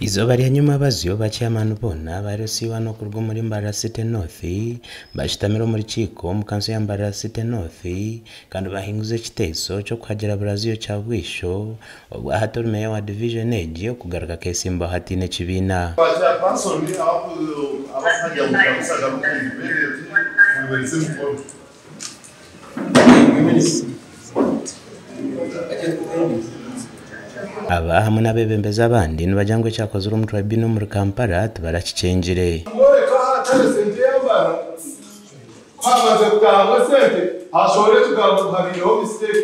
Eizooba rya nyomabazyo, ba chairman boona ba LC1 okuruga omuri Mbarara City North bashutamire omu rukiiko omu kanso ya Mbarara City North kandi bahinguza ekiteeso ky'okuhagira Brazio Kyabwisho obwahati ori meeya wa divijoni egi okugaruka akesimbaho hataine kibiina. Ba chairperson abakuhagira ngu Kyamusaga Rukundo beereti mwemereze emikono. Aba hamwe n'abeebembezi abandi nibagira ngu ekyakozirwe omu tribunal omuri Kampala tibarakikyengire. Kworeka ahatari sente y'amara, ku haabanza kutaahamu esente, haashohora ekigambo ngu habaireho mistake.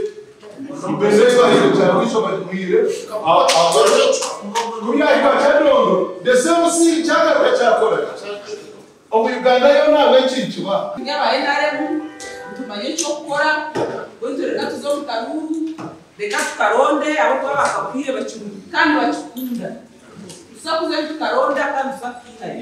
Mbwenu ekyo kyabwisho bagihwire ku byahika Kyadondo, the same thing kyagaruka kyakora ki? Omu Uganda yoona ahabw'enki nikiba? Turi aba NRM nitumanya eky'okukora, beitu reka tuze omu karuuru, reka tukaronde ahabw'okuba baakakuhaire bakirungi kandi nibakikunda. Nituza kuzayo tukaronda kandi nituza kukihayo.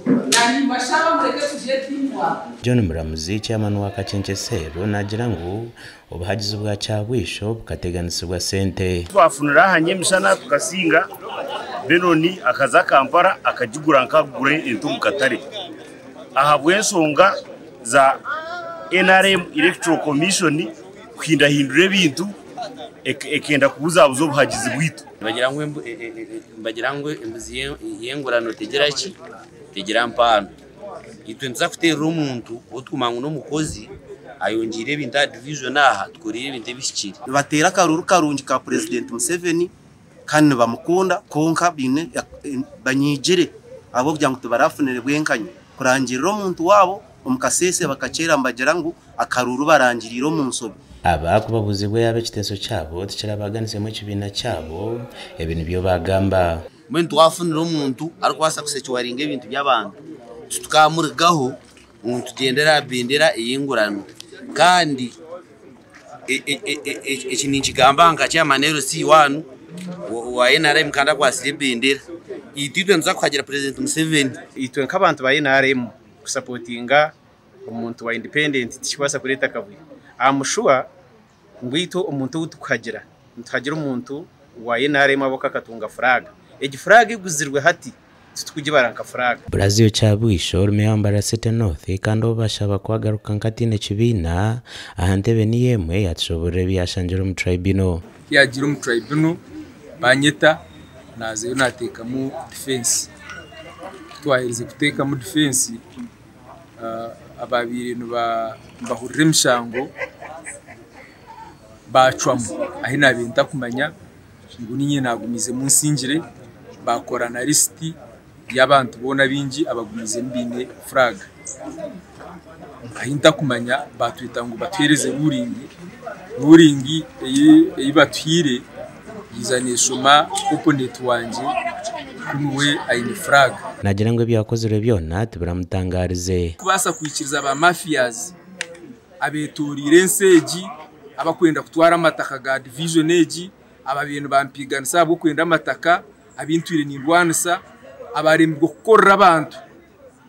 Naanye nimbashaba mureke tugire team work. John Muramuzi, Chairman wa Kakyekye Cell naagira ngu obuhagizi bwa Kyabwisho bukateganisibwa sente. Twafunira aha nyemishana tukasinga, Benon akaza Kampala akagigura nk'akugura ente omu katare ahabw'enshonga za NRM Electoral Commission kuhindahindura ebintu ekenda kubuzabuza obuhagizi bwaitu. Nibagira ngu embuzi y'engurano tegira ki? Tegira mpaano. Itwe nituza kuteerera omuntu ou turikumanya ngu n'omukozi ayongyeire ebintu aha divijoni aha tukoreire ebintu ebihikire. Nibateera akaruuru karungi ka Purezidenti Museveni kandi nibamukunda kwonka baine banyiigire ahabw'okugira ngu tibarafunire bwenkanya kurangirira omuntu waabo omu kasheeshe bakakyera nibagira ngu akaruuru barangiriire omu nshobi. Aba ku babuuzibwa yaaba ekiteeso kyabo tikirabaganisemu ekibiina kyabo, ebi nibyo baagamba. Mbwenu twafunire omuntu arikubaasa kusecuwaringa ebintu by'abantu, titukaamurigaho ngu nitugyendera aha bendera ey'engurano. Kandi eki ninkigamba nka chairman LC one wa NRM kandi akwatsire ebendera. Itwe itwe nituza kuhagira President Museveni. Itwe nk'abantu ba NRM kusapotinga omuntu wa independent tikikubaasa kureeta akavuyo. Am sure ngu itwe omuntu ou turikuhagira, nituhagira omuntu wa NRM ahabw'okuba akatunga furaaga. Egi furaaga eguzirwe hati titurikugibara nka furaaga. Brazio Kyabwisho ori meeya wa Mbarara City North kandi ou bashaba ku agaruka nk'ataine kibiina aha ntebe niyo emwe yaatushoboorora ebi yaashangire omu tribunal. Ku yaagiire omu tribunal baanyeta naazayo naateekamu defence. Ku twaherize kuteekamu defence, abaabaire nibahurira emishango baacwamu ahu naabaire ntakumanya ngu niinye naagumiizemu nsingire, baakora na lisiti y'abantu boona baingi abagumiizemu baine furaaga. Ahu ntakumanya baatweta ngu batuheereze ruuringi, ruuringi ei batuhaire yaija neeshoma oponenti wangye ku niwe aine furaaga. Naagira ngu ebyakozirwe byona tibiramutangaarize. Kubaasa kwikiriza ba mafias abetoreire ensi egi, abakwenda kutwara amataka ga division egi, ababaire nibampiiganisa ahabw'okwenda amataka, abu ntwire nindwanisa, abaremirwe kukorera abantu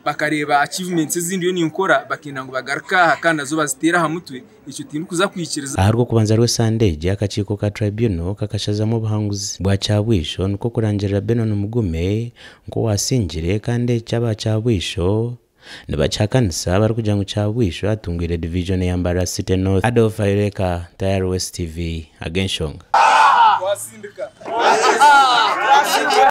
bakareeba achievements ezi ndiyo ninkora bakenda ngu bagaruke aha kandi nazo baziteere aha mutwe, ekyo tindikuza kwikiriza. Aha Rwokubanza rw'esande egi, akakiiko ka Tribunal kakashazamu obuhanguzi bwa Kyabwisho nikwo kurangirira Benon Mugume nk'owasingire kandi eki aba Kyabwisho nibakihakanisa barikugira ngu Kyabwisho atungwire divijoni ya Mbarara City North. Adolf Ayoreka, Tayari West TV, Ag'enshonga.